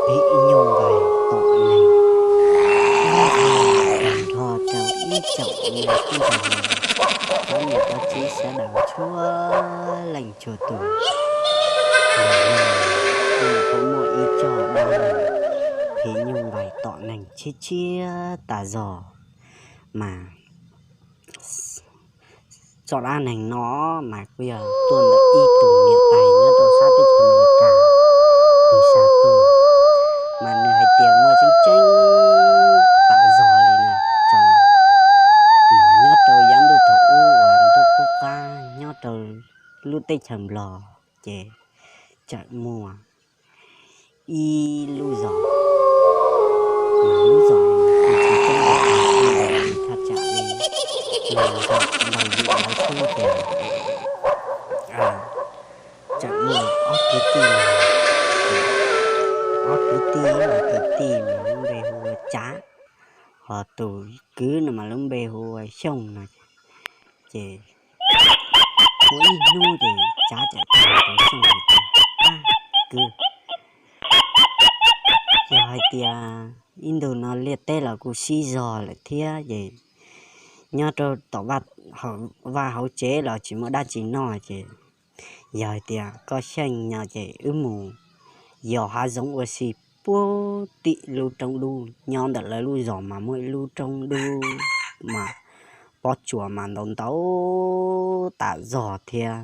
phim nyuj vais tom neeg. Nyob zoo tag nrho rau ib tsoom me tub ntxhais, cov niam cov txiv sawv daws txhua leej txhua tus. Ntawm no kuv yuav muaj ib tsob dab neeg phim nyuj vais tom neeg tshiab tshiab tas zog, mas tsob dab neeg no mas kuj yog tuaj ntawm ib tug niam tais nyob rau sab teb chaws Amelikas, nws xa tuaj, mas nws hais tias muaj tseeb tseeb tas zog li na, tsob no mas nyob rau yav ntuj thaum ub uas ntuj qub qab nyob rau lub teb chaws Nplog ces txawm muaj ib lub zos, mas lub zos no kuj tsis coob leej thaj tsam li nees nkaum ntau yim ntawd xwb ces txawm muaj ob kwv tij, ob kwv tij, tus tij mas lub npe hu ua Tsav, ho tus kwv no mas lub npe hu ua Xyooj no. Ces muaj ib hnub ces Tsav txawm hais rau Xyooj hais tias, Ab kwv, yog hais tias ib ntus no liaj teb los kuj sib zog lawm thiab ces nyob rau tom vaj hauv tsev los tsis muaj dab tsi noj ces yog hais tias koj xyeej no ces wb mus yos hav zoov ua si puag tim lub roob dub. Nyob ntawm lawv lub zos mas muaj ib lub roob dub mas pob tsuas mas ntau ntau tas zog thiab.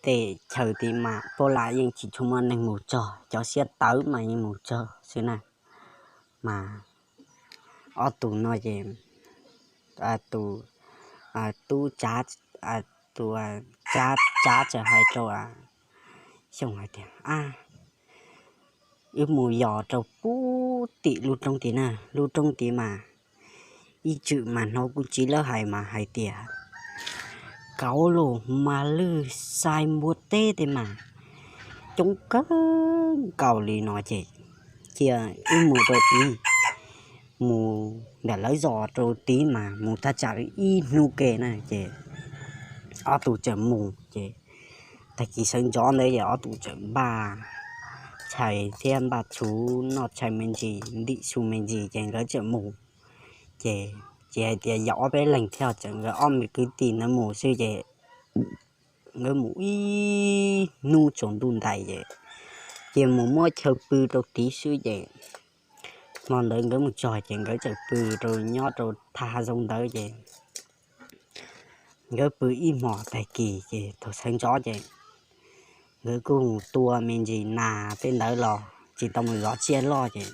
Tej chaw tid mas pab lam yeej tsis tshua muaj neeg mus txog, cov siab tawv mas yeej mus txog xwb na. Mas ob tug no ces tus tub, tus Tsav txawm hais rau Xyooj hais tias, Ab, wb mus yos rau puag tim lub roob tid na, lub roob tid mas ib txwm mas hnov kuv txiv lawv hais mas hais tias kauv los mas lwj xai npua teb tej mas coob kawg nkaus li no ces cia wb mus rau tid, mus ntawm lawv zos rau tid mas mus thaj tsam li ib hnub ke na ces ob tug txawm mus ces tag kis sawv ntxov ntawd ces ob tug txawm npaj tshais thiab npaj txhuv noj tshais me ntsis ntim su me ntsis ces nkawd txawm mus. Ces tsis hais tias yog ob peb leeg thiab, txawm nkawd ob me kwv tij ntawd mus xwb ces nkawd mus ib hnub tsaus ntuj ntais ces cia mus muab chaw pw rau tid xwb ces hmo ntawd nkawd mus txog ces nkawd txawm pw rau nyob rau thaj hav zoov ntawd ces nkawd pw ib hmos tag kis ces thaum sawv ntxov ces nkawd kuj mus tua me ntsis nas tej ntawd los tsis tau mus zov tsiaj loj ces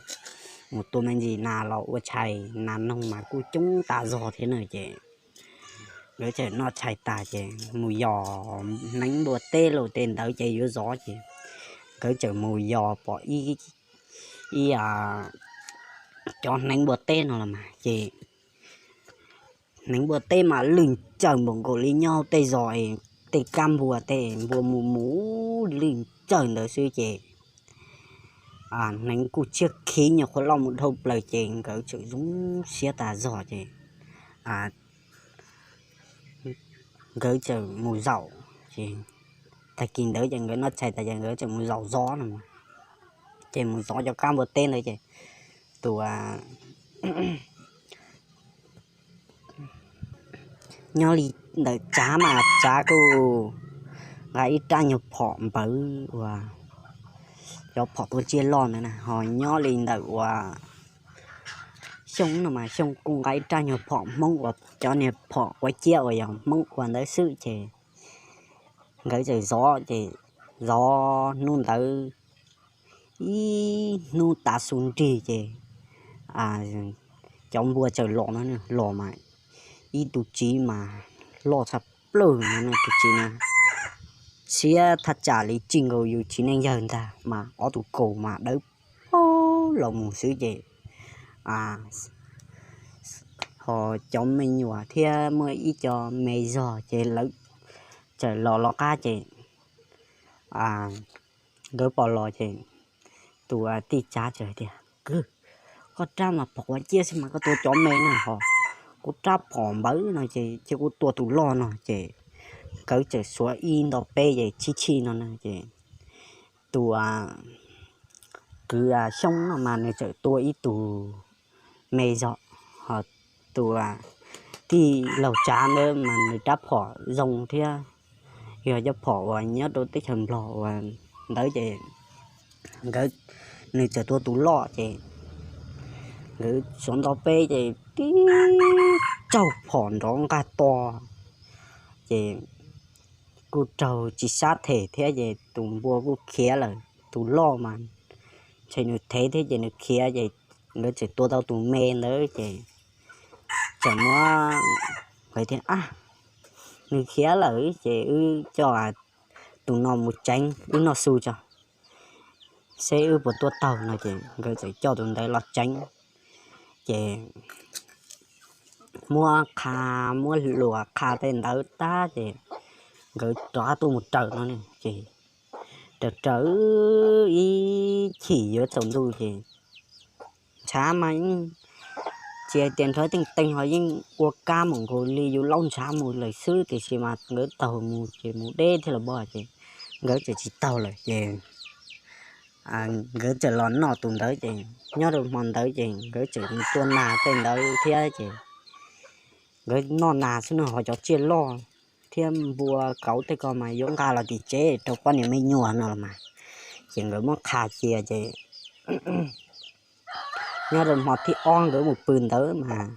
mus tua me ntsis nas los ua tshais, nas noog mas kuj coob tas zog thiab na ces nkawd txawm noj tshais tas ces mus yos hneev npua teb los tej ntawd ces yuav zov ces nkawd txawm mus yos pom ib, ib cov hneev npua teb no los mas ces hneev npua teb mas lwj ntsawj npaum nkaus li nyob tej zos es tej kab npua tej npua mus mus lwj ntsawj ntawd xwb ces hneev kuj tshiab khiv nyuam qhuav loj mus dhau plaws ces nkawd txawm zoo siab tas zog ces nkawd txawm mus zaum ces tag kis ntawd ces nkawd noj tshais tas ces nkawd txawm mus zaum zov no ces mus zov cov kab npua teb ntawd ces tus nyob li ntawm Tsav mas Tsav kuj nqa ib rab nyuag phom npawv uas cov phom tua tsiaj loj ntawd na, ho nyob li ntawm uas Xyooj no mas Xyooj kuj nqa ib rab nyuag phom Hmoob uas cov niag phom quav ciab uas yog Hmoob ua ntawd xwb ces nkawd txawm zov ces zov hnub ntawd ib hnub tav su nrig ces cov npua txawm los no, los mas ib tug txiv mas loj tshaj plaws no, tus txiv no siab thaj tsam li txij nkaus yus txiv neej yawg ntag mas ob tug kaus mas dawb paug los mus xwb ces ho cov me nyuam thiab muaj ib co me zog ces lawv txawm los los qab ces nkawd pom los ces tus tij Tsav txawm hais tias, Kwv, koj rab mas phom quav ciab xwb mas koj tua cov me na, ho kuv rab phom npawv no ces cia kuv tua tus loj no. Ces nkawd txawm suav ib nto peb ces chib chij no na ces tus kwv Xyoob no mas nws txawm tua ib tug me zog, ho tus tij laug Tsav ntawd mas nws rab phom zoo thiab, yog cov phom uas nyob rau teb chaws Nplog uas ntawd ces nkawd, nws txawm tua tus loj ces nkawd suav nto peb ces tib tsaug phom nrov nqag to ces kuj raug tsis sab them thiab ces tus npua kuj khiav lawm. Tus loj mas ntshe nws thev thiab ces nws khiav ces nkawd txawm tua tau tus me ntawd ces txawm muab, nkawd tias, A, nws khiav lawm ces wb coj tus no mus tsev, wb noj su tso, seb wb puas tua taug no ces nkawd txawm coj tus ntawd los tsev ces muab qha, muab luas qha tej ntawd tag ces nkawd rov qab tuaj mus raws no ces raws raws ib chim yuav tsaus ntuj ces ntshav mas yeej tsis hais tias nrov teej teeg ho yeej ua kab mus nkaus li yus laub ntshav mus lawm xwb tiam sis mas nkawd taug mus ces mus deb thiab los pom ces nkawd txawm tsis taug lawm ces nkawd txawm los noj tus ntawd ces nyob rau hmo ntawd ces nkawd txawm mus tua nas tej ntawd thiab ces nkawd noj nas xwb no ho cov tsiaj loj thiab npua kauv tej ko mas yuav nqa los tim tsev rau poj niam me nyuam no los mas ces nkawd muab qha cia ces nyob rau hmo thib ob nkawd mus pw ntawd mas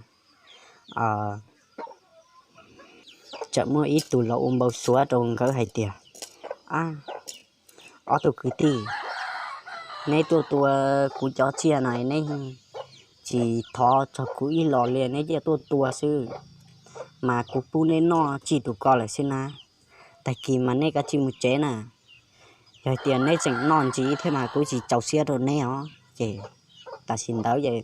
txawm muaj ib tug los ua npau suav rau nkawd hais tias, A, ob tug kwv tij, neb tuaj tua kuv cov tsiaj no neb tsis thov txog kuv ib los li, neb cia tuaj tua xwb, mas kuv pub neb noj tsij tus ko lawm xwb na. Tag kis mas neb kav tsij mus tsev na. Yog hais tias neb tseem noj ntxiv thiab mas kuv tsis txaus siab rau neb os. Ces tam sim ntawd ces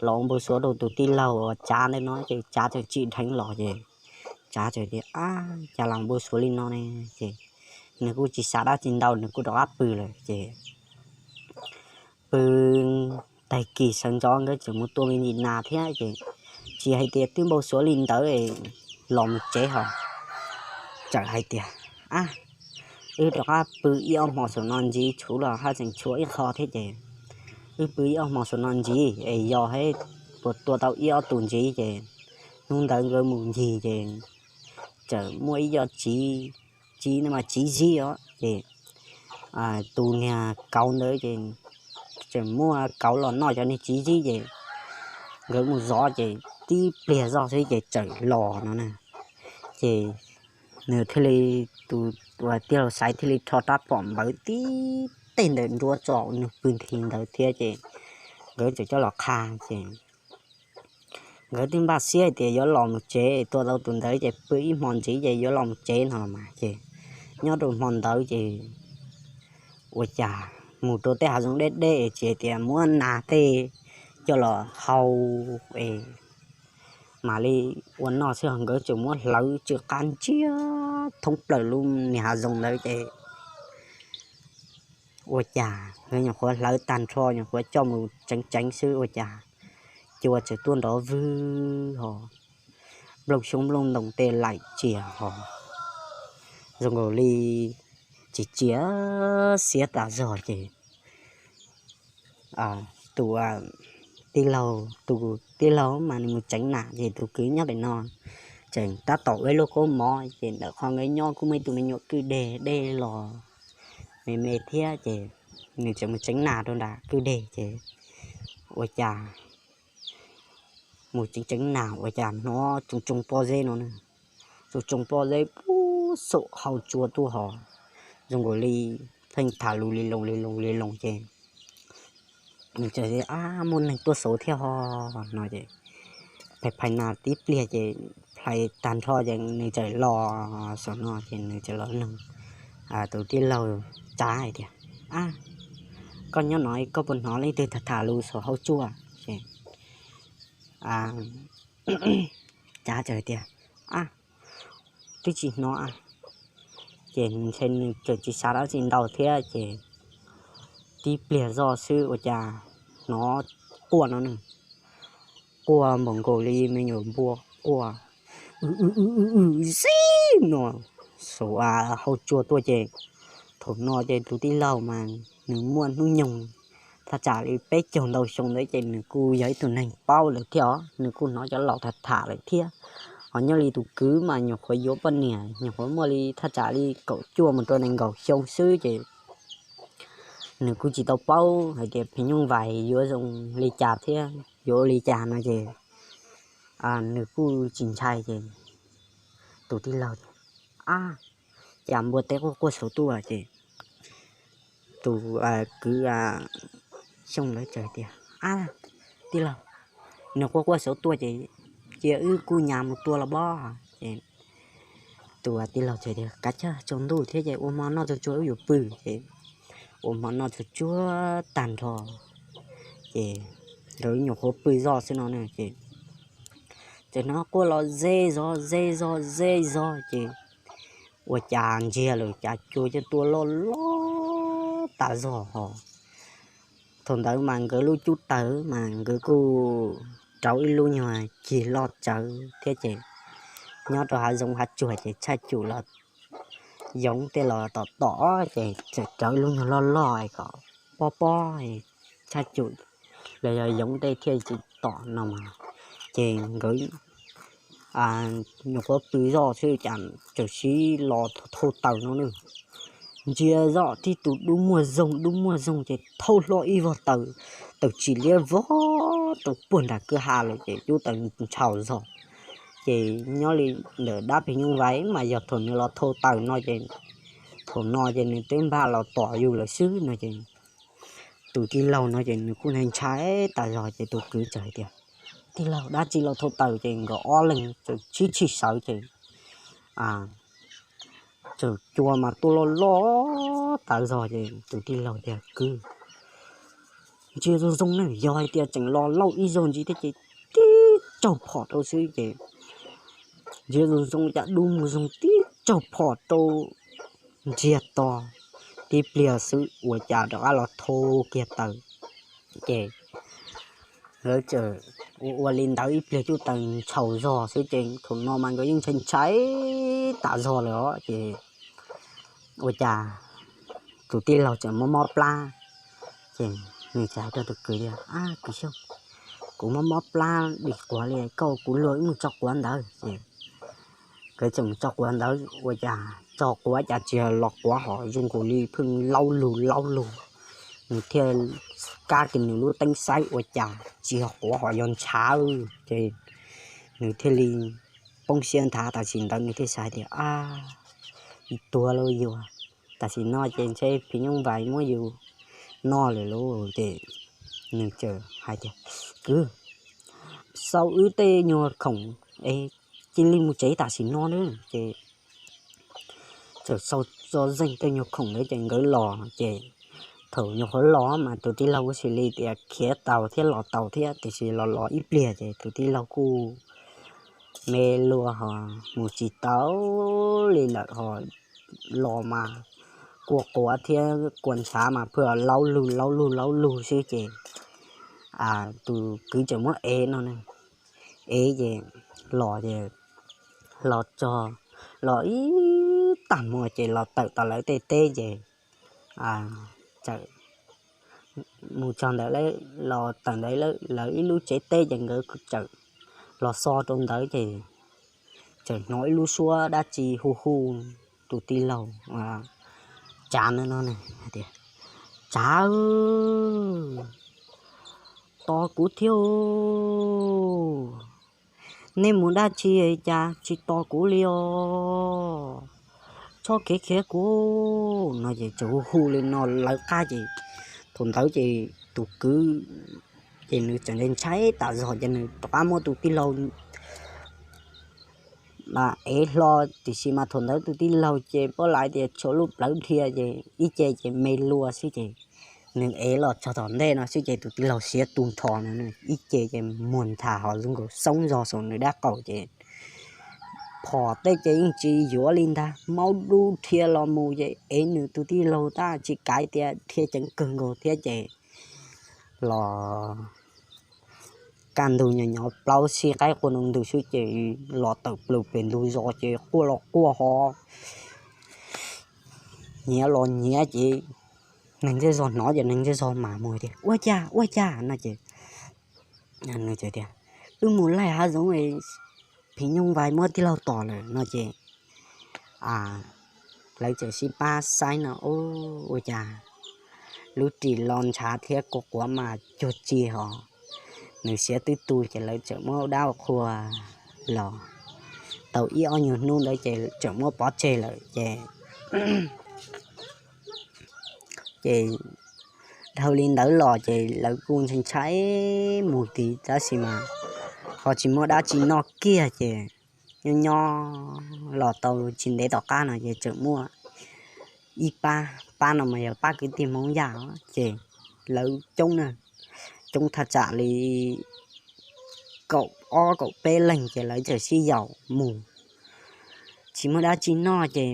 los ua npau suav rau tus tij laug uas Tsav ntawd no ces Tsav txawm tsim dheev los ces Tsav txawm tias, A, cas los npau suav li no ne? Ces nws kuj tsis xav dab tsi ntau, nws kuj rov qab pw lawm ces pw tag kis sawv ntxov nkawd txawm mus tua me ntsis nas thiab ces tsis hais tias twb npau suav li ntawd los mus tsev ho txawm hais tias, A, wb rov qab pw ib ob hmo saum no ntxiv, tshuav los haj tseem tshuav ib qho thiab ces wb pw ib ob hmo saum no ntxiv es yog hais puas tua tau ib ob tus ntxiv ces hnub ntawd nkawd mus ncig ces txawm muaj ib co txiv, txiv no mas txiv zib os ces tus niag kauv ntawd ces tseem muaj kauv los noj cov niag txiv zib ces nkawd mus zov ces tib pliag zoj xwb ces txawm los no na. Ces nws thiaj li, tus tij laug Xaiv thiaj li rho rab phom npawv tib teg ntawm nruab tso nws pw nthi ntawd thiab ces nkawd txawm coj los qha ces nkawd twb npaj siab hais tias yuav los mus tsev, tua tau tus ntawd ces pw ib hmo ntxiv ces yuav los mus tsev no los mas ces nyob rau hmo ntawd ces ua cas mus rau tej hav zoov deb deb tsis hais tias muab nas tej coj los hau es mam li ua noj xwb, ho nkawd tseem muab hlawv tsw qab ntsiag thoob plaws lub niag hav zoov ntawd ces ua cas nkawd nyuam qhuav hlawv tag nrho nyuam qhuav coj mus tseev tseev xwb ua cas cua txawm tuaj nrov vwg ho nplooj xyoob nplooj ntoos tej laim tsias ho zoo nkaus li tsis txias xiab tas zog ces tus tij laug, tus tij laug mas nws mus tseev nas ces tus kwv nyob pem no tseem tab tom ua ib lub kaub mov ces ntawm qhov nkawd nyob kuj muaj ib tug me nyuam kwj deg dej los me me thiab ces nws tseem mus tseev nas rau nram kwj deg ces ua cas mus tseev tseev nas ua cas hnov tsoo tsoo pob zeb no, tsoo tsoo pob zeb pub xaum hau tsua tuaj ho zoo nkaus li pheej tham lus li loo li loo li loo ces nws txawm tias, Ab, muaj neeg tuaj saud thiab ho no ces phais phais nas tib pliag ces phais tag nrho ces nws txawm los saum no ces nws txawm los nug tus tij laug Tsav hais tias, Ab, koj nyob no koj puas hnov leej twg tham tham lus saum hau tsua? Ces Tsav txawm tias, Ab, twb tsis hnov. Ces ntshe nws txawm tsis xav dab tsi ntau thiab ces tib pliag zoj xwb ua cas hnov quaj no ne, quaj npaum nkaus li me nyuam npua quaj, w w w w zib no saum hau tsua tuaj ces Thaum no ces tus tij laug mas nws muaj hnub nyoog thaj tsam li peb caug ntau xyoo ntawd ces nws kuj yog ib tug neeg paub lawm thiab os, nws kuj hnov cov laus tham tham lawm thiab. Ho nyob li tus kwv mas nyuam qhuav yuav poj niam nyuam qhuav muaj li thaj tsam li kaum cuaj mus rau nees nkaum xyoo xwb ces nws kuj tsis tau paub hais tias phim nyuj vais yuav zoo li cas thiab yuav ua li cas no ces nws kuj tsis ntshai ces tus tij laug tias, Ab, cas npua teb quaj quaj saum tuaj? Ces tus kwv Xyooj lawv txawm tias, Ab, tij laug, nws quaj quaj saum tuaj ces cia wb kuj nyas mus tua los pob. Ces tus tij laug txawm tias, Kav tsij tsaus ntuj thiab ces ua hmo noj tsuag tsuag wb yuav pw. Ces ua hmo noj tsuag tsuag tag nrho ces nkawd nyuam qhuav pw zoj xwb no ces txawm hnov quaj los ze zog ze zog ze zog ces ua cas ntsiag lawm cas cua cov tua loj loj tas zog ho. Thaum ntawd mas nkawd lub cub taws mas nkawd kuj rauv ib lub nyuag cig loj tsawv thiab ces nyob rau hav zoov hav tsuag ces tshaj cum los yoov tej los tom tom ces txawm rauv ib lub nyuag loj loj kom pob pob tshaj cum los yog yoov tej thiaj tsis tom no mas. Ces nkawd nyuam qhuav pw zoj xwb cas txawm sib los thauj taws no na. Ntsia zoj tib tug dub muag zoog dub muag zoog ces thauj hlo ib vog taws, taws tsim liab vog rau puag nram kwj ha lawm ces cub taws ntshaus zog. Ces nyob li ntawm dab phim nyuj vais mas yog thaum nws los thauj taws no ces thaum no ces nws twb npaj los tom yus lawm xwb no ces tus tij laug no ces nws kuj ntshai ntshai tas zog ces tus kwv txawm hais tias, Tij laug, dab tsi los thauj taws? Ces nkawd ob leeg txawm sib tshij sawv ces txawm cua mas tuaj loj loj tas zog ces tus tij laug tias, Kwv, ntsia zoo zoo ne, yog hais tias tseem los lauj ib zaug ntxiv thiab ces tib tsaug phom rau xwb ces ntsia zoo zoo cas dub muag zoog tib tsaug phom rau ntsiag to tib pliag xwb ua cas rov qab los thauj kiag taws. Ces nkawd txawm ua ua li ntawd ib pliag cub taws ntshaus zog xwb ces thaum no mas nkawd yeej ntshai ntshai tas zog lawm os ces ua cas tus tij laug txawm mob mob plab. Ces nws txawm hais rau tus kwv tias, Ab kwv Xyooj, kuv mob mob plab dim quav li, koj kuv luag wb mus tso quav ntawd. Ces nkawd txawm mus tso quav ntawd ua cas tso quav cas tsis los quav ho zoo nkaus li pheej laub lug laub lug. Nws thiaj kab kiag nws lub teeb xaib ua cas tsis yog quav ho yog ntshav. Ces nws thiaj li poob siab nthav, tam sim ntawd nws thiaj xav tias, Ab, tuag lauj yuav, tam sim no ces ntshe phim nyuj vais muab yus noj lawm lauj. Ces nws txawm hais tias, Kwv, xau wb tej nyuag khoom es cia li mus tsev tam sim no na. Ces txawm xau txo zeej tej nyuag khoom ntawd ces nkawd los ces thaum nyuam qhuav los mas tus tij laug kuj xws li tias khiav taus thiab los taus thiab tiam sis los los ib pliag ces tus tij laug kuj me luag ho mus tsis tau li lawm ho los mas kua quav thiab kua ntshav mas pheej laub lug laub lug laub lug xwb ces tus kwv tseem muab ev no, ev ces los ces los txog, los ib tag hmo ces los tawm tau lawv tej teb ces txawm mus txog ntawd, los tawm ntawd lawv ib lub tsev teb ces nkawd txawm los so rau ntawd ces txawm hnov ib lub suab dab tsi hu hu tus tij laug Tsav no no tias, Tsav, tos kuv thiab, nej mus dab tsi cas tsis tos kuv li os? Txhob khiav khiav kuv no ces txawm hu hu li no lawv qab ces thaum ntawd ces tus kwv ces nws txawm ntshai tas zog ces nws rov qab muab tus tij laug ev hlo, tiam sis mas thaum ntawd tus tij laug ces paub lawm tias tshuav lub plawv dhia ces ib ce ces me luaj xwb ces nws ev los txog tom ntej no xwb ces tus tij laug siav tu nrho no, ib ce ces muag nthas ho zoo nkaus xoob zog saum nws dab qaum ces phom tej ces yeej tsis yuav li ntag, maub dub dhia los mus ces ev nws tus tij laug tab tsis kav tias dhia ceev kawg nkaus thiab ces los kaj ntug nyob nyob plaub sib qaib qua ntu xwb ces los tawm plaws pem ntug zos ces quaj los quaj ho nyiav los nyiav ces neeg zej zog hnov ces neeg zej zog mam mus tias, Ua cas, ua cas? No ces nws tias, Wb mus laij hav zoov, phim nyuj vais muab tij laug tom lawm. No ces lawv txawm sib pab saib no, ua cas lub ris los ntshav thiab kua quav mas cuag tsi hos. Nws siav twb tu ces lawv txawm muab dab ua qhua los tau ib ob nyuag hnub ntawd ces txawm muab pov tseg lawm ces ces dhau li ntawd los ces lawv kuj ntshai ntshai mus tid tab sis mas ho tsis muaj dab tsi noj kiag ces nyob nyob los tau tsis ntev tom qab no ces txawm muaj ib pab, pab no mas yog pab kwv tij Hmoob Yaj ces lawv coob na, coob thaj tsam li kaum ob kaum peb leeg ces lawv txawm sib yaum mus. Tsis muaj dab tsi noj ces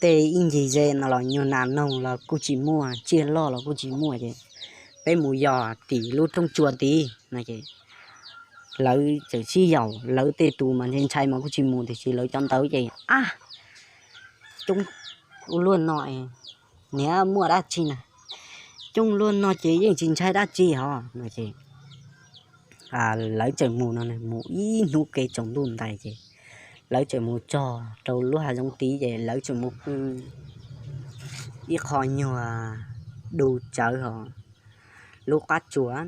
tej ib ncig ze no los nyuag nas noog los kuj tsis muaj, tsiaj loj los kuj tsis muaj ces peb mus yos tim lub rooj tsua tid no ces lawv txawm sib yaum, lawv tej tus mas ntshai ntshai mas kuj tsis mus tiam sis lawv cov ntawd ces ab, coob ua luaj no, niam muaj dab tsi na, coob luaj no ces yeej tsis ntshai dab tsi hos no ces lawv txawm mus no, mus ib hnub kev tsaus ntuj ntais ces lawv txawm mus txog rau lub hav zoov tid ces lawv txawm mus pw ib qho nyuag du tsawv hos lub qab tsuas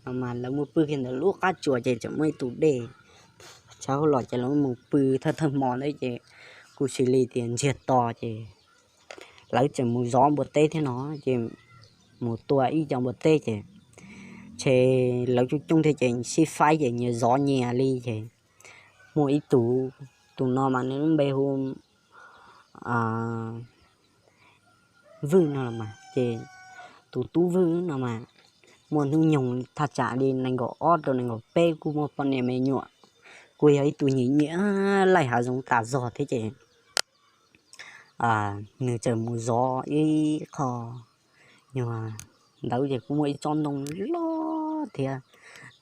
no mas lawv mus pw kiag ntawd lub qab tsuas ces txawm muaj ib tus dej tshab los ces lawv mus pw thawj thawj hmo ntawd ces kuj xws li tias ntsiag to ces lawv txawm mus zov npua teb thiab no ces mus tua ib co npua teb ces ntshe lawv coob coob thiab ces sib faib ces nyias zov nyias li ces muaj ib tus, tus no mas nws lub npe hu Vwj no los mas ces tus tub Vwj no mas muaj hnub nyoog thaj tsam li nees nkaum ob rau nees nkaum peb kuj muaj poj niam me nyuam, kuj yog ib tug nyiam nyiam laij hav zoov tas zog thiab ces nws txawm mus zov ib qho nyuag ntawd ces kuj muaj ib tsob ntoo loj thiab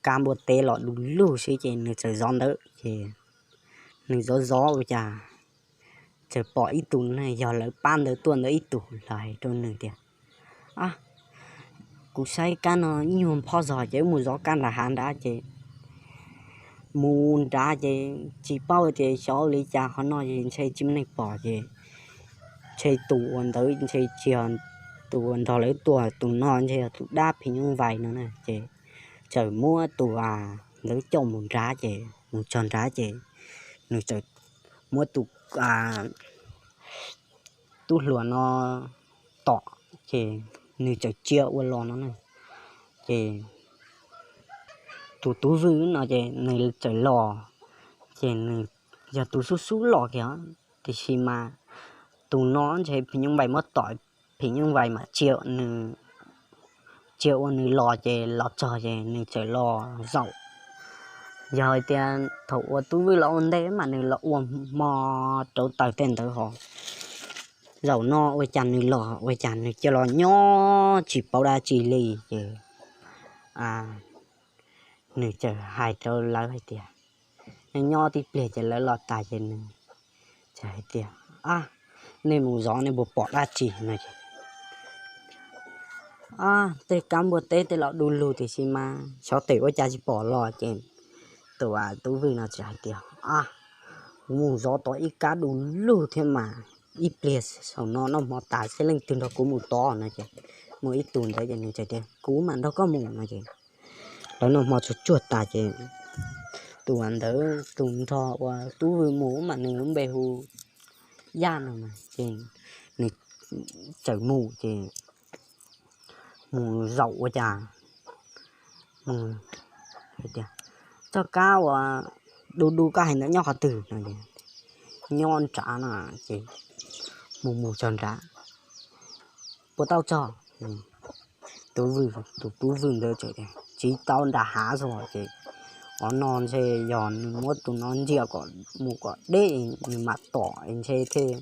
kab npua teb los du lug xwb ces nws txawm zov ntawd ces nws zov zov ua cas txawm pom ib tug ne yog lawv pab ntawd tuaj ntawd ib tug los hais rau nws tias, Ab, kuv saib kab no ib nyuag phob zog ces wb mus zov kab nram hav nrad ces mus nrad ces tsis paub tias xyov ua li cas qhov no ces ntshe tsis muaj neeg pom ces ntshe tus uas ntawd ntshe tsis yog tus uas nrog lawv tuaj, tus no ntshe yog tus dab phim nyuj vais no na ces txawm muab tus ntawd coj mus nrad ces mus txog nrad ces nws txawm muab tus tub hluas no tom ces nws txawm cia ua los no na ces tus tub Vwj no ces nws txawm los ces nws yog tus xub xub los kiag tiam sis mas tus no ntshe phim nyuj vais muab tom, phim nyuj vais mas cia nws, cia ua nws los ces los txog ces nws txawm los zaum. Yog hais tias thaum uas tub Vwj los ua ntej mas nws los ua hmo rauv taws tej ntawd hos zaum no ua cas nws los ua cas nws cia los nyob tsis paub dab tsi li ces nws txawm hais rau lawv hais tias, nyob nyob tib pliag ces lawv los tas ces nws txawm hais tias, Ab, nej mus zov nej puas pom dab tsi no ces, Ab, tej kab npua teb tej los du lug tiam sis mas xyov tes ua cas tsis pom los ces tus tub Vwj no txawm hais tias, Ab, kuv mus zov tau ib kab du lug thiab mas ib pliag saum no noj hmo tas seb leej twg nrog kuv mus tod no ces muaj ib tug ntawd ces nws txawm tias, Kuv mam nrog koj mus no ces lawv noj hmo tsuag tsuag tas ces tus ntawd tus nrog uas tub Vwj mus mas nws lub npe hu Yaj no ces nws txawm mus ces mus zaum ua cas mus hais tias, Txoj kab uas du du koj hais ntawd nyob qhov twg no? Nyob nrad no ces mus mus txog nrad, Puas tau txog? Tus tub Vwj ntawd txawm tias, Tsis tau, nram hav xwb ces, Qhov no ntshe yog nws muab tus no ntsia kom mus kom deb nws mam tom ntshe thiaj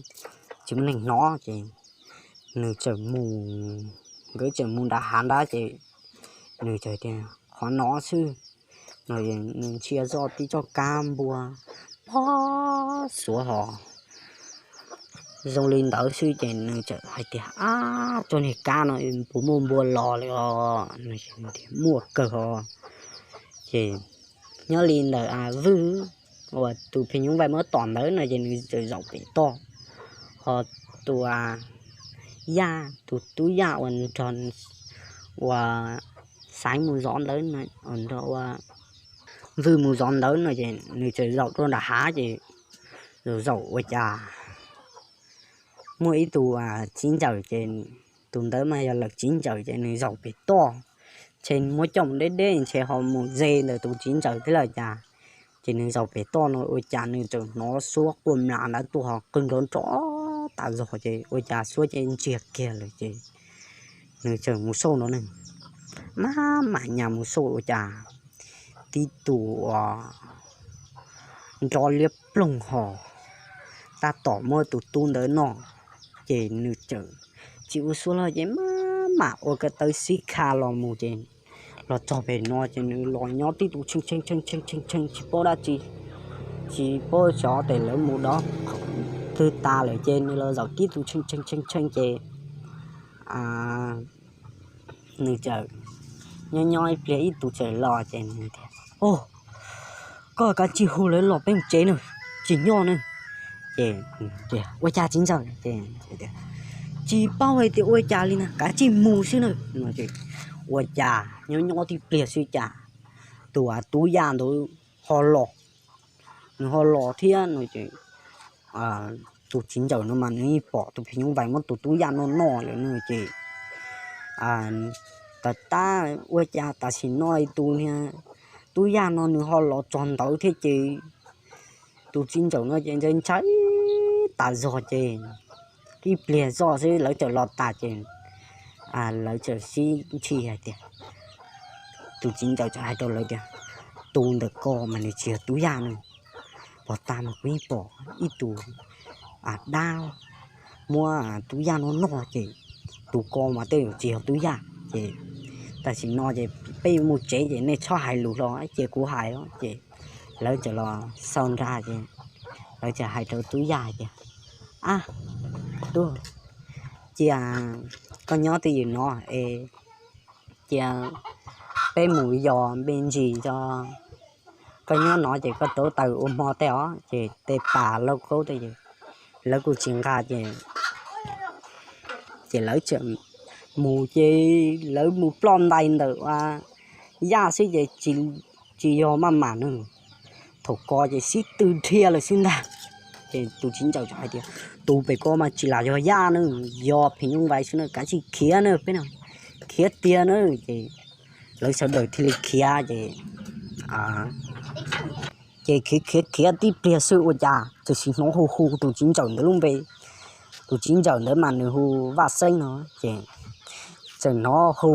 tsis muaj neeg hnov ces nws txawm mus, nkawd txawm mus nram hav nrad ces nws txawm tias, Qhov no xwb no. Nws ntsia zoj tib txoj kab npua pob xuav hos Zoo li ntawd xwb ces nws txawm hais tias, Ab, txoj niag kab no puas muaj npua los li os? Muaj kawg os. Ces nyob li ntawd Vwj uas tus phim nyuj vais muab tom ntawd no ces nws txawm zaum pem toj, ho tus Yaj, tus tub Yaj uas nrog uas Xaiv mus zov ntawd, nrog ua Vwj mus zov ntawd no ces nws txawm zaum rau nram hav ces zaum zaum ua cas muaj ib tug txiv ntxawm ces tus ntawd mas yog lawv txiv ntxawm ces nws zaum pem toj, ntshe muab coj mus deb deb ntshe ho mus ze ntawm tus txiv ntxawm thiab los cas. Ces nws zaum pem toj no ua cas nws txawm hnov suab quaj mlas ntawd tuaj ho qw nrov nrov tas zog ces ua cas suab ces ntsiag kiag lawm ces nws txawm mus xauj no ne, maj mam nyas mus xauj ua cas tib tug nrov liab ploog ho tab tom muab tus tub ntawd noj. Ces nws txawm tsis ua suab lawm ces maj mam ua ko taw sib kha los mus ces los txog pem no ces nws los nyob tib tug tshee tshee tshee tshee tshee tshee tsis paub dab tsi, tsis paub xyov tes lawv mus dov twg tas lawm ces nws los zaum tib tug tshee tshee tshee tshee ces nws txawm nyob nyob ib pliag ib tug txawm los ces nws tias, Au, koj kav tsij hu lawv los peb mus tsev na, tsis nyob na. Ces ua cas txiv ntxawm? Tsis paub hais tias ua cas li na, kav tsij mus xwb na. Ua cas nyob nyob tib pliag xwb cas tus tub Yaj ntawd ho los, nws ho los thiab no ces tus txiv ntxawm no mas nws yeej pom tus phim nyuj vais muab tus tub Yaj noj noj lawm no ces tas tab ua cas tam sim no tus niag tub Yaj no nws ho los txog ntawd thiab ces tus txiv ntxawm no ces ntshai ntshai tas zog ces ib pliag zoj xwb lawv txawm los tas ces lawv txawm sib ntshis hais tias, tus txiv ntxawm txawm hais rau lawv tias, Tus ntawm ko mas nws tsis yog tub Yaj no, pog tas mas kuv yeej pom ib tug dab muab tub Yaj no noj ces tus ko mas tej zaum tsis yog tub Yaj ces tam sim no ces peb yuav mus tsev ces nej txhob hais lus hlo ces kuv hais os. Ces lawv txawm los xaus nra ces lawv txawm hais rau tub Yaj hais tias, Ab, tub, cia koj nyob twj ywm no es cia peb mus yos npe ntsis tso, koj nyob no ces koj rauv taws ua hmo tej os. Ces tej pas lauj kaub tej ces lawv kuj tsis nqa ces ces lawv txawm mus ces lawv mus ploj ntais ntawm ua Yaj xwb ces tsis yog maj mam no, thaum ko ces sib tw dhia lawm xwb ntag. Ces tus txiv ntxawm txawm hais tias, Tus pem ko mas tsis lam yog Yaj na, yog phim nyuj vais xwb na, kav tsij khiav na peb no, khiav tiag na. Ces lawv sawv daws thiaj li khiav ces ces khiav khiav khiav tib pliag xwb ua cas txawm sim hnov hu hu tus txiv ntxawm ntawd lub npe. Tus txiv ntxawm ntawd mas nws hu Vaj Xeeb no ces txawm hnov hu,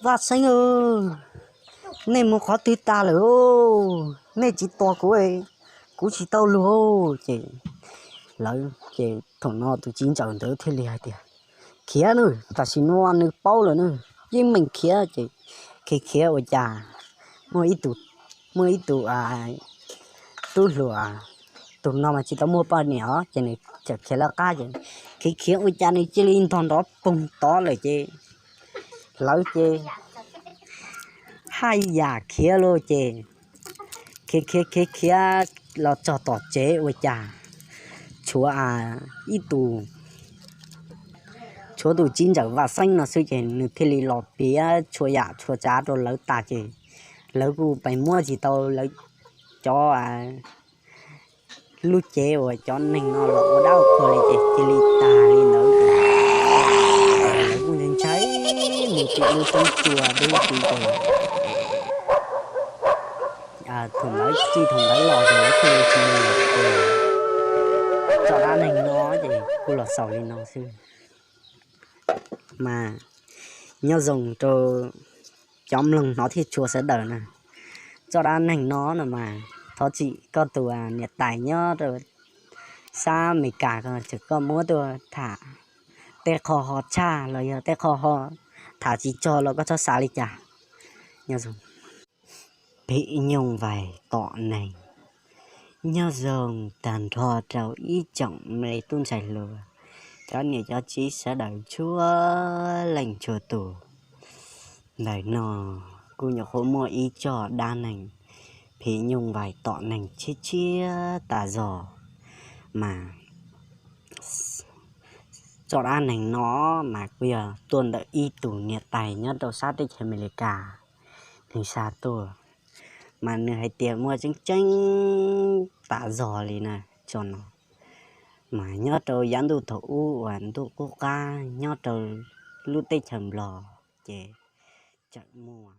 Vaj Xeeb, nej mus qhov twg tas lawm? Nej tsis tos kuv, kuv tsis tau luag. Ces lawv ces thaum no tus txiv ntxawm ntawd thiaj li hais tias, Khiav na, tam sim no nws paub lawm na, yeej meem khiav. Ces khiav khiav ua cas muaj ib tug, muaj ib tug tub hluas, tus no mas tsis tau muaj poj niam os ces nws txawm khiav lawv qab ces khiav khiav ua cas nws cia li ntog nrov poog tod lawm ces lawv ces haj yam khiav lauj ces khiav khiav khiav khiav los txog tom tsev ua cas tshuav ib tus, tshuav tus txiv ntxawm Vaj Xeeb no xwb ces nws thiaj li los piav txhua yam txhua tsav rau lawv tas ces lawv kuj pais muab tsis tau lawv cov lub cev uas cov neeg no los ua dab ua qhua li ces cia li tas li ntawd ces lawv kuj ntshai mus tim lub roob tsua dub ti ces thaum ntawd txij thaum ntawd los ces lawv thiaj li tsis mus lawm ces txoj dab neeg no ces kuj los xaus li no xwb. Mas nyob zoo rau cov mloog hnov thiab tshua sawv daws na. Txoj dab neeg no no mas thov txim koj tus niam tais nyob rau sab Amelikas ko, txawm koj muab tuaj tham tej qho ho tshaj los yog tej qho ho tham tsis txog los koj txhob xav li cas. Nyob zoo. Phim nyuj vais tom neeg. Nyob zoo tag nrho rau ib tsoom me tub ntxhais hluas, cov niam cov txiv sawv daws txhua leej txhua tus. Ntawm no kuj nyuam qhuav muaj ib txoj dab neeg phim nyuj vais tom neeg tshiab tshiab tas zog, mas txoj dab neeg no mas kuj yog tuaj ntawm ib tug niam tais nyob rau sab teb chaws Amelikas, nws xa tuaj, mas nws hais tias muaj tseeb tseeb tas zog li na txoj no. Mas nyob rau yav ntuj thaum ub uas ntuj qub qab nyob rau lub teb chaws Nplog ces tseem muaj